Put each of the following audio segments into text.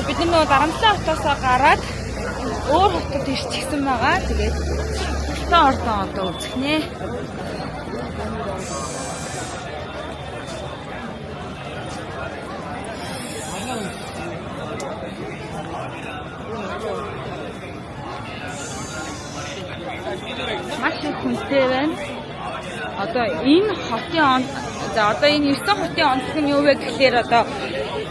Бид нар нөгөө Дарамслаа хотоосоо гараад өөр хотод ирчихсэн байгаа. Тэгээд Алтан Ордон одоо үзэх нэ. Маш их хүнтэй байна. Одоо энэ хотын он за одоо энэ ирсэн хотын онцлог нь юу вэ гэхлээр одоо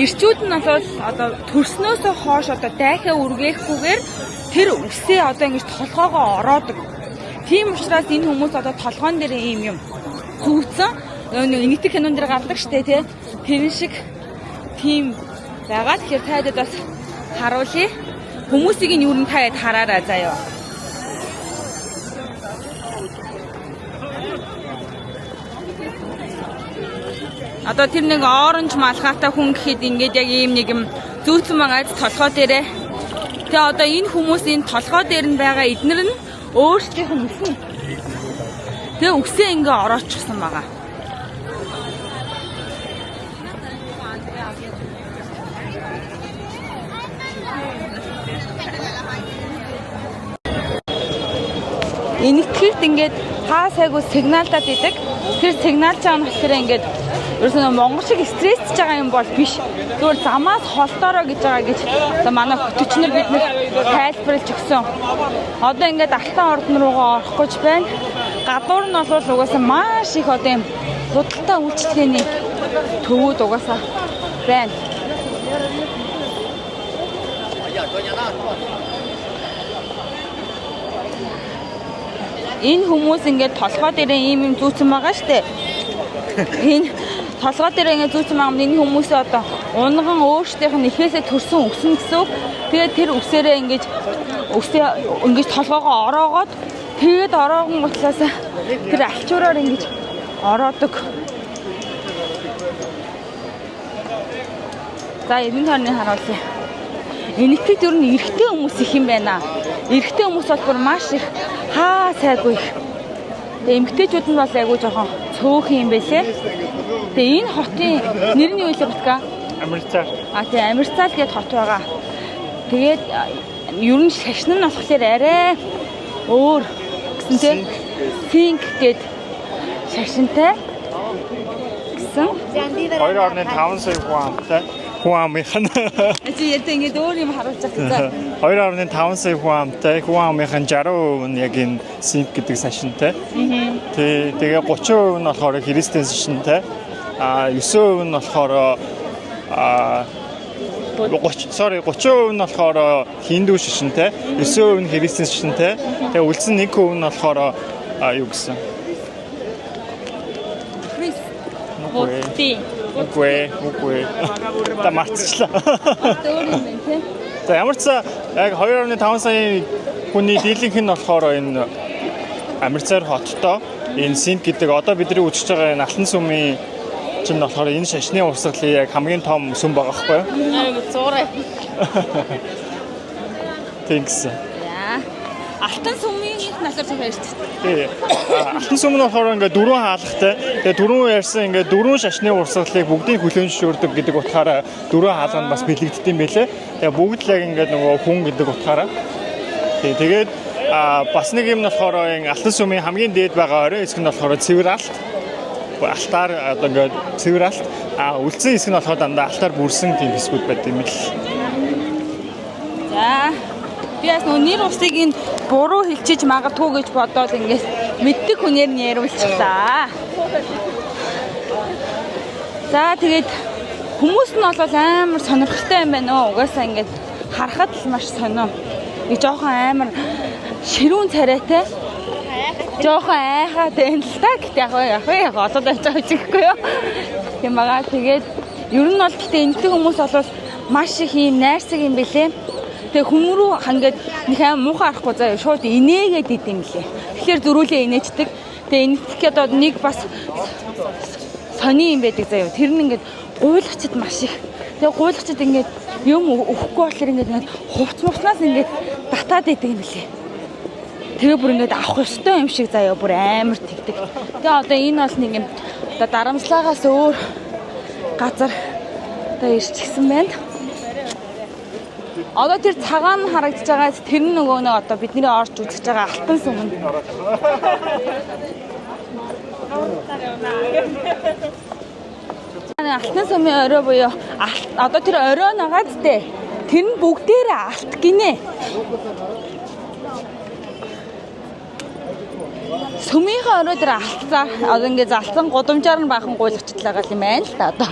эрчүүд нь бол одоо төрснөөсөө хойш одоо дайхаа үргээхгүйгээр тэр үсээ одоо ингэж толгоогоо ороодог. Тийм учраас энэ хүмүүс одоо толгоон дээр ийм юм зүүцэн нэг энэтхэг кинон дээр гардаг штэ тий. Тэр шиг тийм байгаа. Тэгэхээр тайдад бас харуулъя. Хүмүүсийг нь юу н таад хараарай заяа. Одоо тэр нэг оранж малгайтай хүн гэхэд ингээд яг ийм нэг юм зүүцэн байгаа толгой дээрээ. Тэгээ одоо энэ хүмүүс энэ толгой дээр нь байгаа эднэр нь өөрсдийнх нь үсэн. Тэгээ үсээ ингээ ороочсон байгаа. Энэтхэгт ингээд хаа сайгүй сигналдаад идэг. Тэр сигналж байгаа нь болохоор ингээд ерөөсөө монгол шиг стрессж байгаа юм бол биш. Зүгээр замаас холдоороо гэж байгаа гэж одоо манай хөтөчнөр бид нэр тайлбарлаж өгсөн. Одоо ингээд Алтан Ордон руугаа орох гэж байна. Гадуур нь бол угаасаа маш их одоо юм худалдаа үйлчилгээний төвүүд угаасаа байна. Энэ хүмүүс ингээд толгой дээр ийм юм зүүцэн байгаа штэ. Энэ толгой дээр ингээд зүүцэн байгаа юм. Энэ хүмүүсээ одоо унган өөрсдийнх нь эхээсээ төрсөн үсэн гэсэн үг. Тэгээд тэр үсээрээ ингээд үсээ ингээд толгоогоо ороогоод тэгээд ороогон гутлаас тэр альчуураар ингээд ороодог. За энэ тооны харуулъя. Энэтхэгт ер нь эрэгтэй хүмүүс их юм байна. Эрэгтэй хүмүүс бол бүр маш их хаа сайгүй их. Тэгээ эмэгтэйчүүд нь бол айгүй жоохон цөөхөн юм байлээ. Тэгээ энэ хотын нэр нь юу вэ Бутка? Амрицар. А тий Амрицар гэдэг хот байгаа. Тэгээд ер нь шашин нь болохоор арай өөр гэсэн тий. Синк гээд шашинтай гэсэн. 2.5 сая хүн амтай. Хүн амынх нь. Чи яа ингэж өөр юм харуулж байгаа гэсэн. 2.5 сая хүн амтай. Хүн амынх нь 60% нь яг энэ синк гэдэг шашинтай. Тий, тэгээ 30% нь болохоор христийн шашинтай. А 9% нь болохоор 30% нь болохоор хиндүү шашинтай, 9% нь христийн шашинтай. Тэгээ үлдсэн 1% нь болохоор юу гэсэн. Христ. Буддийн. Үгүй. Та мартчихлаа. Өөр юм байна тий. За ямар ч яг 2.5 сая хүний дийлэнх нь болохоор энэ Амрицар хоттой энэ Синк гэдэг одоо бидний үзэж байгаа энэ алтан сүмийн чинь болохоор энэ шашны урсгалын яг хамгийн том сүм байгаа байхгүй юу? Аа зуурай. Thanks. За. Алтан сүмийн талаар зөв ярьж байна. Тий. Алтан сүм нь болохоор ингээд дөрвөн хаалгатай. Тэгээ дөрвөн ярьсан ингээд дөрвөн шашны урсгалыг бүгдийг хүлээн зөвшөөрдөг гэдэг утгаараа дөрвөн хаалга нь бас бэлэгддэг юм байлээ. Тэгээ бүгд л яг ингээд нөгөө хүн гэдэг утгаараа. Тий. Тэгээд бас нэг юм нь болохоор энэ алтан сүмийн хамгийн дээд байгаа орой хэсэг нь болохоор цэвэр алт. Алтаар одоо ингээд цэвэр алт. А үлдсэн хэсэг нь болохоор дандаа алтаар бүрсэн тийм хэсгүүд байд юм л. За. Би бас нөгөө нэр усыг энэ буруу хэлчиж магадгүй гэж бодоод ингээд мэддэг хүнээр нь яриулчихлаа. За тэгээд хүмүүс нь бол амар сонирхолтой юм байна оо. Угаасаа ингээд харахад л маш сонио. Нэг жоохон амар ширүүн царайтай. Жоохон айхаад байна л та. Гэтэ яг олоод авч байгаа ч гэхгүй юу. Тийм байгаа. Тэгээд ер нь бол гэтэ энэтхэг хүмүүс бол маш их юм найрсаг юм бэлээ. Тэгээ хүн рүү ингээд нэг аим муухай харахгүй заяа шууд инээгээд идэм лээ. Тэгэхээр зөрүүлээ инээчдэг. Тэгээ энэтхэг одоо нэг бас сони юм байдаг заяа. Тэр нь ингээд гуйлагчд маш их. Тэгээ гуйлагчд ингээд юм өгөхгүй болохоор ингээд хувц муцнаас ингээд татаад идэг юм лээ. Тэгээ бүр ингээд авах ёстой юм шиг заяа бүр амар тэгдэг. Тэгээ одоо энэ бол нэг юм одоо Дарамслагаас өөр газар одоо ирчихсэн байна. Одоо тэр цагаан харагдаж байгаа тэр нь нөгөө нэг одоо бидний орж үзэж байгаа алтан сүм нь. Алтан сүмийн орой буюу одоо тэр орой нагаад тэ. Тэр нь бүгдээрээ алт гинэ. Сүмийнхээ орой дээр алтцаа одоо ингээ залцсан гудамжаар нь баахан гуйлагчдлаа гал юм байна л та одоо.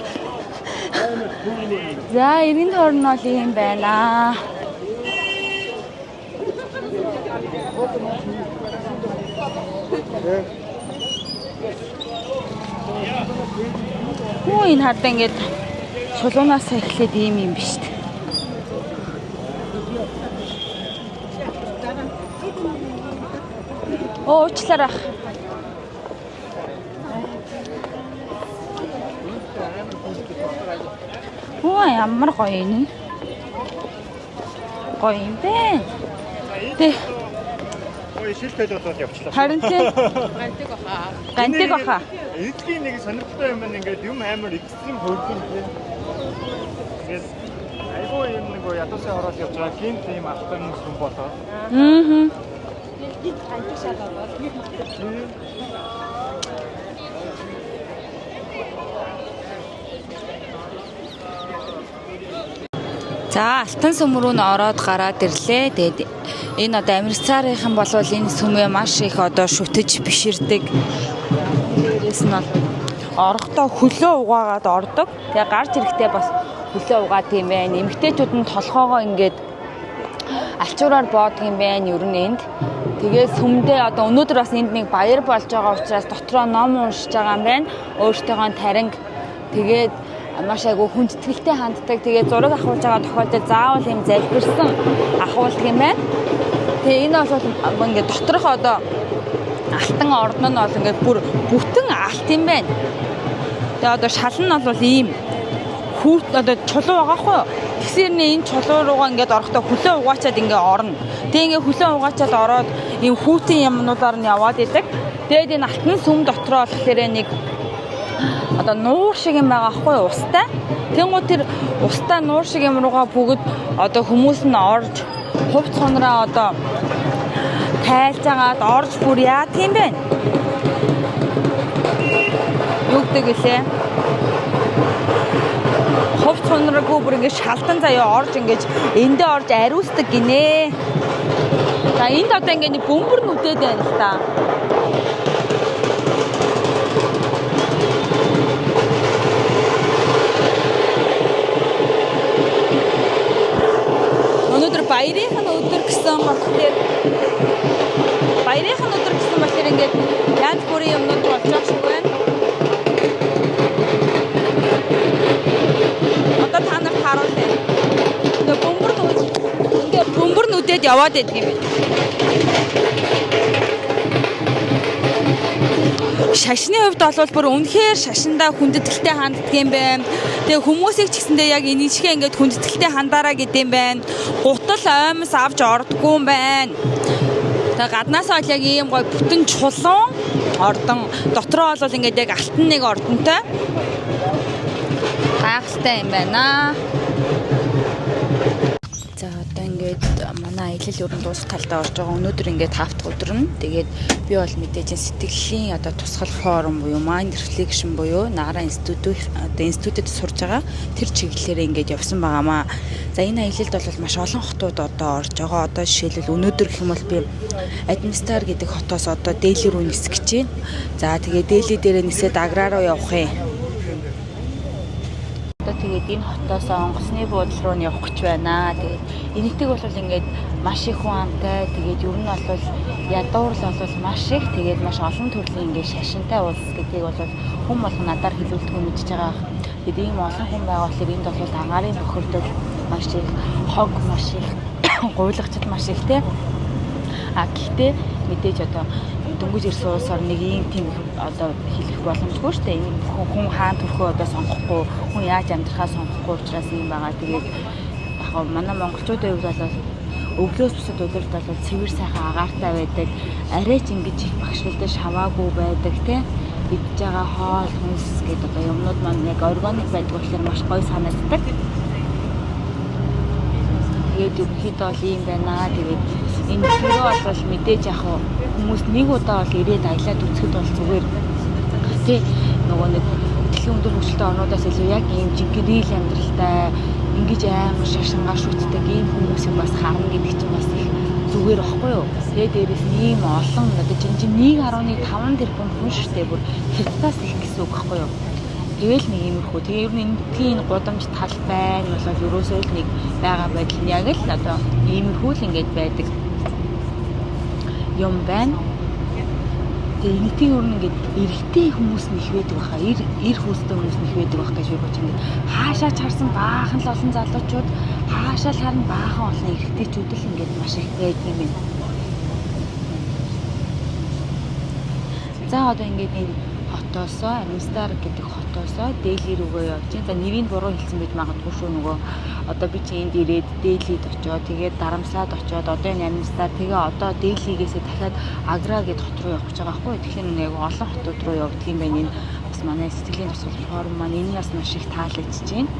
За эргэн тойрон нь бол ийм байна. Хүү энэ хардаа ингээд чулуунаас эхлээд ийм юм биш үү? Оо уучлаарай. Хөө ямар гоё юм. Гоё юм бэ. Тэ. Гоё шилтэл болоод явчлаа. Харин тий. Гантик баха. Гантик баха. Эдгийн нэг сонирхолтой юм ингээд юм амар экстрим хөргөн тий. Ингээд айгүй юм нэг ядуусын ороод явж байгаа гинт юм алтан сүм болоод. Аа. Гинт гантик шал ороод. За алтан сүм рүү н ороод гараад ирлээ. Тэгээд энэ одоо Амрицаарынхан болвол энэ сүмээ маш их одоо шүтэж биширдэг. Дээрээс нь бол орохдоо хөлөө угаагаад ордог. Тэгээ гарч ирэхдээ бас хөлөө угаад юм байна. Эмэгтэйчүүд нь толгоогоо ингээд алчуураар боодог юм байна ер нь энд. Тэгээ сүмдээ одоо өнөөдөр бас энд нэг баяр болж байгаа учраас дотроо ном уншиж байгаа юм байна. Өөртөөхөө таринг тэгээд маш айгүй хүндэтгэлтэй ханддаг. Тэгээ зураг авахулж байгаа тохиолдолд заавал юм залбирсан ахуулдаг юм байна. Тэгээ энэ бол ингээд доторх одоо алтан ордон нь бол ингээд бүр бүтэн алт юм байна. Тэгээ одоо шал нь бол ийм хүүт одоо чулуу байгаа хгүй юу? Тэгсээр нэ энэ чулуу руугаа ингээд орохдоо хөлөө угаачаад ингээд орно. Тэгээ ингээд хөлөө угаачаад ороод ийм хүүтийн юмнуудаар нь яваад идэг. Тэгээд энэ алтан сүм дотроо болохоор нэг одоо нуур шиг юм байгаа хгүй юу устай. Тэнгүү тэр устай нуур шиг юм руугаа бүгд одоо хүмүүс нь орж хувц хунраа одоо тайлж агаад орж бүр яа тийм бэ? Юу гэдэг гэлээ? Хувц хунраагүй бүр ингэ шалтан заяа орж ингэж эндээ орж ариусдаг гинэ. За энд одоо ингэ нэг бөмбөр нүдээд байна л та. Өнөөдөр баярынх нь өдөр гэсэн болохоор баярынх нь өдөр гэсэн болохоор ингээд янз бүрийн юмнууд болж байгаа шиг байна. Одоо та нарт харуулъя. Тэгээ бөмбөр нүд ингээд бөмбөр нүдэд яваад байдаг юм байна. Шашны хувьд бол бүр үнэхээр шашиндаа хүндэтгэлтэй ханддаг юм байна. Тэгээ хүмүүсийг ч гэсэндээ яг энэ ишгэ ингээд хүндэтгэлтэй хандаараа гэдэм байна. Гутал оймс авч ордггүй юм байна. Тэгээ гаднаасаа бол яг ийм гоё бүтэн чулуун ордон, дотроо бол ингээд яг алтан нэг ордонтой гайхалтай юм байна. За одоо ингээд манай аялал өрн дуусах талдаа орж байгаа. Өнөөдөр ингээд 5 дахь өдөр нь. Тэгээд би бол мэдээж сэтгэлийн одоо тусгал форум буюу Mind Reflection буюу Нара институт одоо институтэд сурж байгаа. Тэр чиглэлээрээ ингээд явсан байгаамаа. За энэ аялалд бол маш олон хотууд одоо орж байгаа. Одоо жишээлбэл өнөөдөр гэх юм бол би Администар гэдэг хотоос одоо Дели рүү нисэх гэж байна. За тэгээд Дели дээрээ нисээд Агра руу явах юм. Одоо тэгээд энэ хотоос онгоцны буудлын руу нь явах гэж байна. Тэгээд энэтэй бол ингээд маш их хүн амтай. Тэгээд ер нь бол ядуурл бол маш их. Тэгээд маш олон төрлийн ингээд шашинтай улс гэдгийг бол хүн болгон надаар хэлүүлдэг мэдж байгаа. Тэгээд ийм олон хүн байгаа болохоор энд бол агаарын бохирдол маш их, хог маш их, гуйлагчд маш их те. А гэхдээ мэдээж одоо дөнгөж ирсэн улсаар нэг ийм тийм одоо хэлэх боломжгүй шүү дээ. Ийм хүн хаан төрхөө одоо сонгохгүй, хүн яаж амьдрахаа сонгохгүй учраас ийм байгаа. Тэгээд яг манай монголчуудын хувьд бол өвлөөс бусад өдөрт бол цэвэр сайхан агаартай байдаг. Арай ч ингэж их багшлалтай шаваагүй байдаг те. Идж байгаа хоол хүнс гэдэг одоо юмнууд маань яг органик байдаг болохоор маш гоё санагддаг. Тэгээд Тэгээд ерөнхийдөө бол ийм байна. Тэгээд энэ төрөө бол мэдээж яг хүмүүс нэг удаа бол ирээд аялаад үзэхэд бол зүгээр. Тэ нөгөө нэг дэлхийн өндөр хөгжилтэй орнуудаас илүү яг ийм жинхэнэ real амьдралтай ингэж амар шашингаа шүтдэг ийм хүмүүсийг бас харна гэдэг чинь бас их зүгээр баггүй юу. Тэгээ дээрээс нь ийм олон одоо чинь 1.5 тэрбум хүн шүү дээ. Бүр хятадаас их гэсэн үг баггүй юу. Тэгэл нэг иймэрхүү. Тэгээ ер нь энэ гудамж тал байна болоод ерөөсөө л нэг байгаа байдал нь яг л одоо иймэрхүү л ингэж байдаг юм байна. Тэгээ энэтийн ер нь ингээд эрэгтэй хүмүүс нь их байдаг баха. Эр хүүстэй хүмүүс нь их байдаг бах гэж би бодож ингээд хаашаа ч харсан баахан л олон залуучууд, хаашаа л харна баахан олон эрэгтэйчүүд л ингээд маш их байдаг юм байна. За одоо ингээд энэ хотоосоо Амстар гэдэг хотоосоо Дели рүүгээ явж байна. За нэрийг буруу хэлсэн байж магадгүй шүү нөгөө одоо би чи энд ирээд Делид очоод тэгээд Дарамсаад очоод одоо энэ Амстар тэгээ одоо Делигээсээ дахиад Агра гэдэг хот руу явах гэж байгаа байхгүй. Тэгэхээр нэг олон хотууд руу явдаг юм байна. Энэ бас манай сэтгэлийн тусгал форум маань энэ бас маш их таалагдж байна.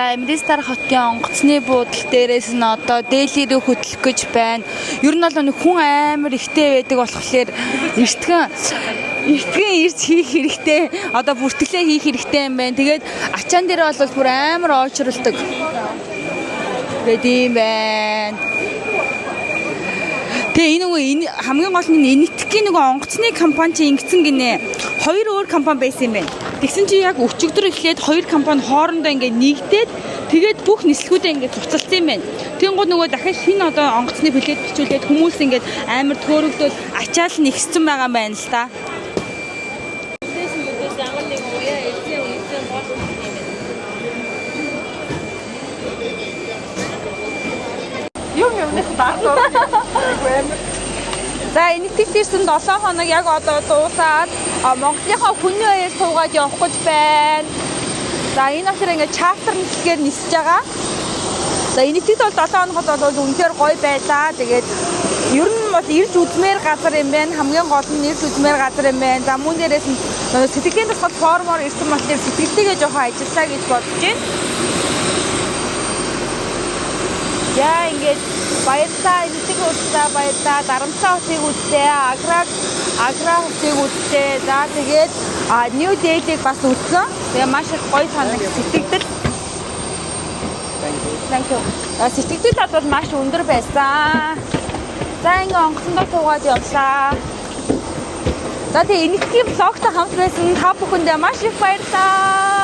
Амристар хотын онгоцны буудал дээрээс нь одоо Дели рүү хөтлөх гэж байна. Ер нь бол хүн амар ихтэй байдаг болохоор эртгэн ирж хийх хэрэгтэй. Одоо бүртгэлээ хийх хэрэгтэй юм байна. Тэгээд ачаан дээр бол бүр амар оочролдог. Тэгээд ийм байна. Тэгээ энэ нөгөө энэ хамгийн гол нь энэтхгийн нөгөө онгоцны компани чинь ингэсэн гинэ. Хоёр өөр компани байсан юм байна. Тэгсэн чинь яг өчигдөр эхлээд хоёр компани хоорондоо ингээд нэгдээд тэгээд бүх нислэгүүдээ ингээд цуцалсан юм байна. Тэнгууд нөгөө дахиад шинэ одоо онгоцны билет бичүүлээд хүмүүс ингээд амар төөрөгдөөд ачаал нь ихссэн байгаа юм байна л да. Юм юмнаас даарсан. За энэтхэгт ирсэн 7 хоног яг одоо дуусаад Монголынхаа хүний аяар суугаад явах гэж байна. За энэ болохоор ингээд чартер нислэгээр нисэж байгаа. За энэтхэгт бол 7 хоногт бол үнэхээр гоё байлаа. Тэгээд ер нь бол ирж үзмээр газар юм байна. Хамгийн гол нь ирж үзмээр газар юм байна. За мөн дээрээс нь сэтгэлийн тусгал форумоор ирсэн болохоор сэтгэлтэйгээ жоохон ажиллаа гэж бодож байна. Яа ингээд баярлалаа, энэтхэг улсаа баярлалаа, Дарамсаа хотыг үзлээ, Агра хотыг үзлээ. За тэгээд Нью Делиг бас үзсэн. Тэгээ маш их гоё санагд сэтгэгдэл. Thank you. Сэтгэгдэл бол маш өндөр байсан. За ингээд онгоцондоо суугаад явлаа. За тэгээ энэтхэгийн влогтой хамт байсан та бүхэндээ маш их баярлалаа.